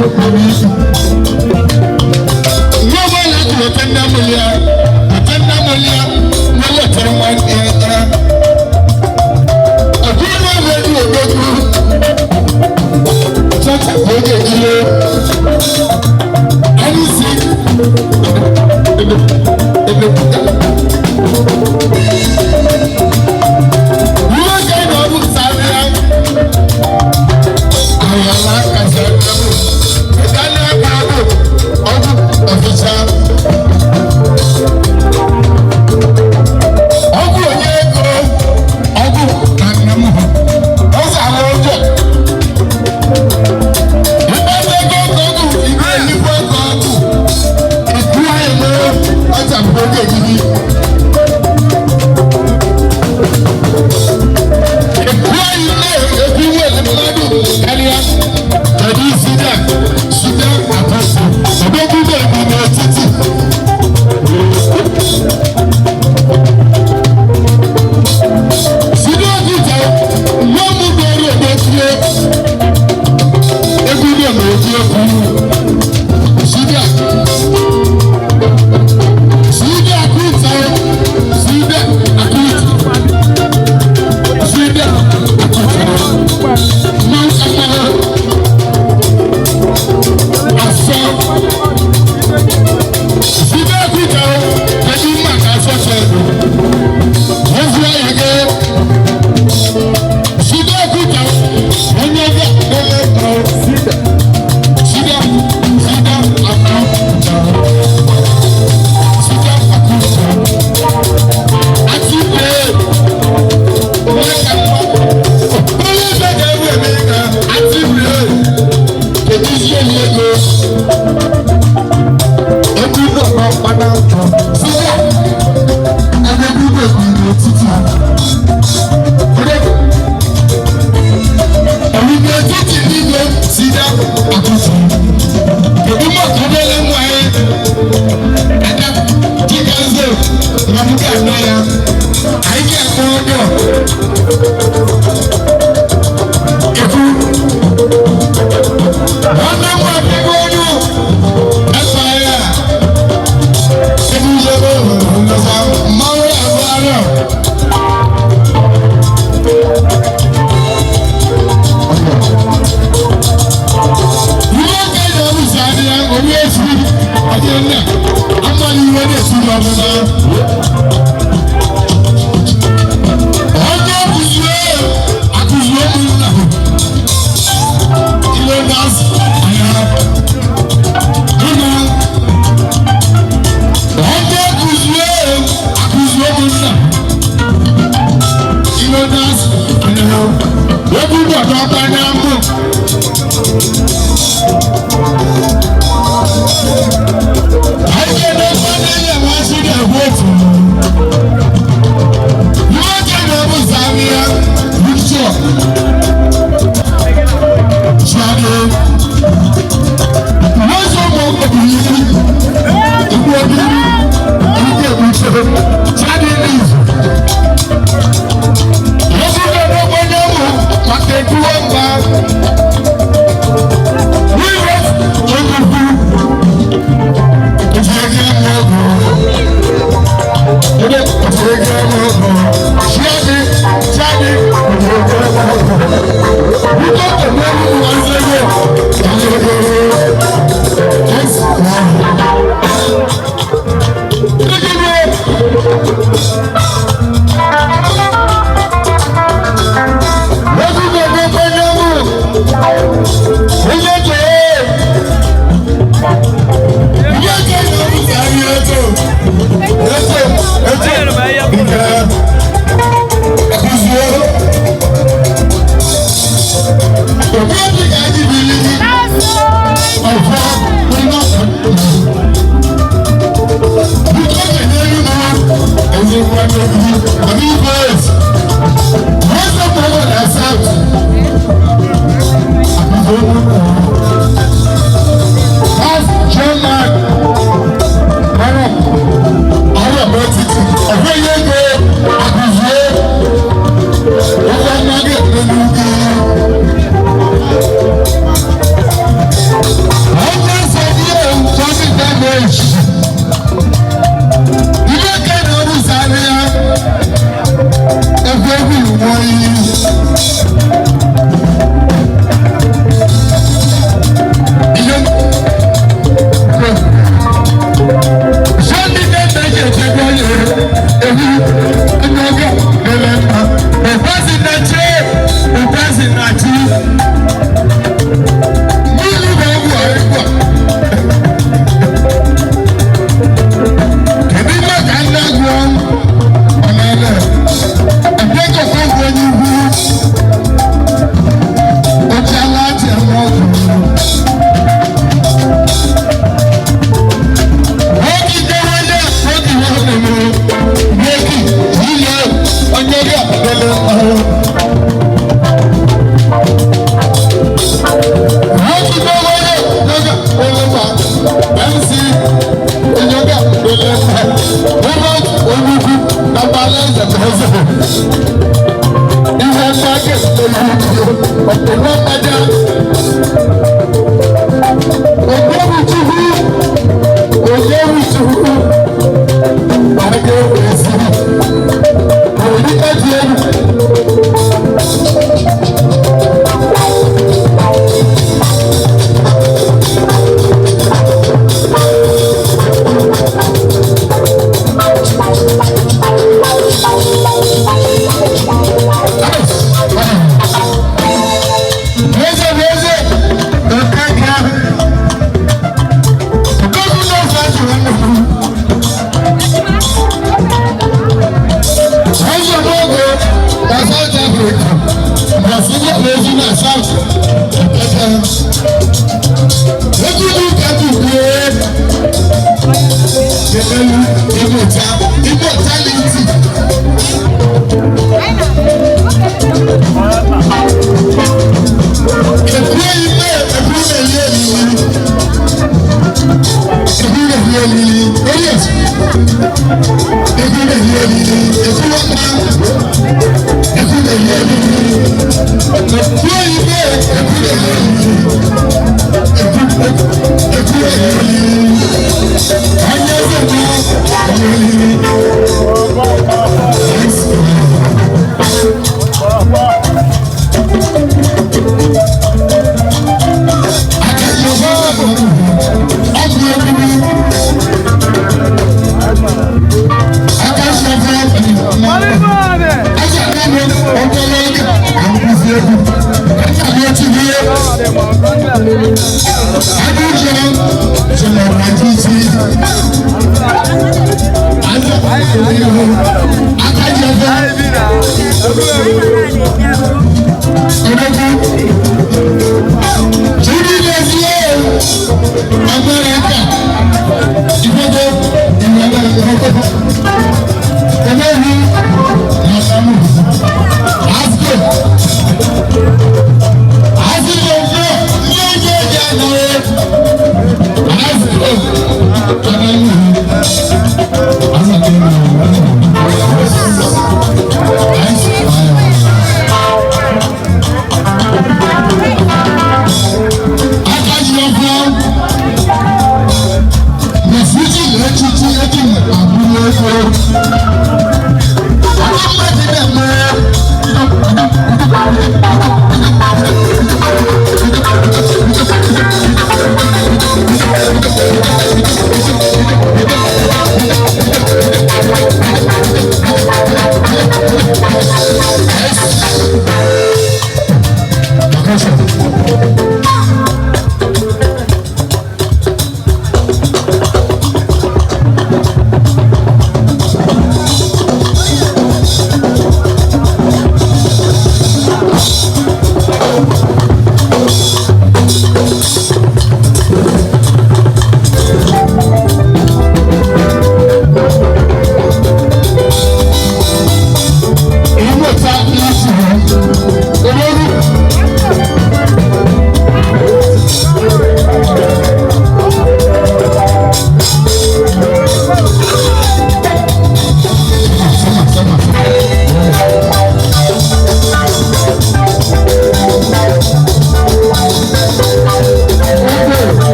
N'isi ihe ọbụla kwuru, ote nne mụrụ ya, ote nne mụrụ ya, na-ewetara nwanne ya ọbụrụ na ebe odogwu chacha ka oge ejire anyị si emepụta ihe ka anyị na-ọbụ sarịa ayala kacha ịdanye aka ahụ ọgwụ ọfịcha ọgwụ onye ego ọgwụ na nne m hụ ọzọ ala ọjọọ ịgbata ego ọgwụ ibe eluigwe ego ọgwụ ikwu anyị mere ọcha bụ oge ejiji ikwu anyị na-ekwu nwere mmadụ karịa. Kedu isi na site akwụsị odogwu na-ebi n'etiti site ọkụta nwa m bịara odochie egwu na-eti egwu site site akụta site akụta site akụta mmanụ asọ site akụta. Kedu maka asọsọ ozu ahụ gị site akụta onye ọbịa na-ele site site site akụta site akụta àti pé onye ka mma onye ebe ga-ewu eme ka àti pé kedu isi elu ego egwu nọ n'ọkpana site ebe egwu bụ n'etiti ẹ̀rù n'etiti niile site akụkụ. Kedu maka obere nwa ya ada dịka nze na m ga-anọ ya anyị ga-akpọ ọdọ ekwu nwanne m akwụkwọ ọnụ efe ya ebe ijebe ndọsa mmanwụ ya bụ arọ. Ihe ka ị na-ebusa adị ya onye esi ọdị nna amaghị ihe na-esi n'ọbụla onye akụzie akụzie ụmụnna ile na-azụ anya ịma onye akụzie akụzie ụmụnna ile na-azụ anya egwu gbọdọ ọkpa na mbụ. Anyị ga-eme n'ihe nwa si ga-egwu otu. Nwoke na-ebu Zaria Victor Ṣadé. Wọ́n mọ obìnrin ikú obìnrin ikú èkúté Ṣadé ní ìzù. Wọ́n tún lè dọ́gbọ́n náà maka ekú wọn bá. Wíwọ́ olùkú ìfẹ̀gẹ́ mọ́gò. Ìfẹ̀gẹ́ mọ́gò. Ṣadé Ṣadé ìfẹ̀gẹ́ mọ́gò. Wíwọ́ tẹ̀lé wọn sẹ́yìn. Ìfẹ̀gẹ́ Nwa Ogbuebuchukwu, Ogbuebuchukwu, aka esi, Olika dị egwu. Eze bụ eze, okeke. Gọvanọ Fajiri nnukwu. Eze n'oge na South Africa, na Senior Ezi na South Okeke. Egwu dị ka dị kwue. Kekelu immortality. Ekwu ime ekwu na-eli elili. Ekwu na-eli elili. Elias. Ekwu na-eli elili. Ekwu ọma. Ekwu na-eli elili. Ekwu ime ekwu na-eli elili. Ekwu ekwu na-eli elili. Onye eze na elili. Yes.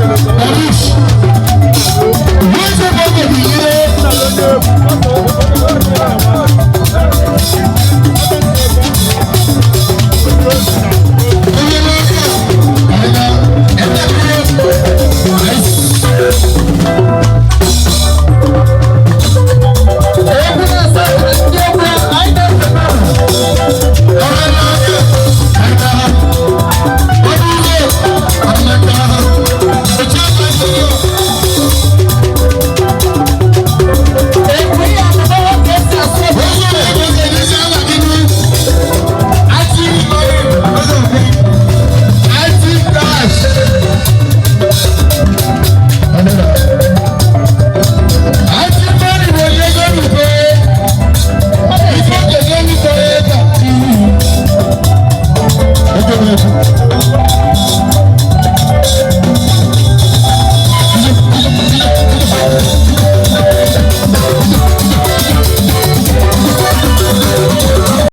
Darish. Where's the